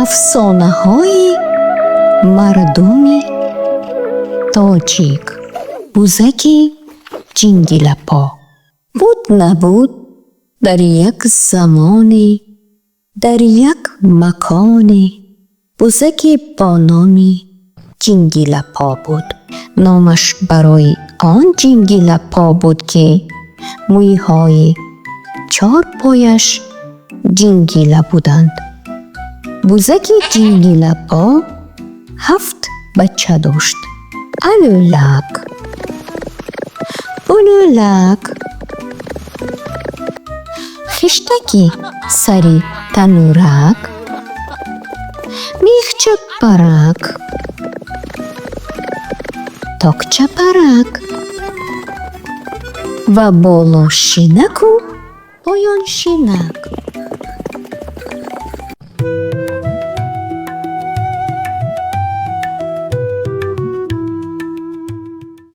Афсонаҳои мардуми тоҷик. Бузаки ҷингилапо. Буд набуд, дар як замоне, дар як маконе бузаке бо номи Ҷингилапо буд. Номаш барои он Ҷингилапо буд, ки мӯйҳои чорпояш ҷингила буданд. Бузаки ҷингилапо ҳафт бача дошт: Алӯлак, Булӯлак, Хиштаки сари танӯрак, Мехчапарак, Токчапарак ва Болошинаку Поёншинак.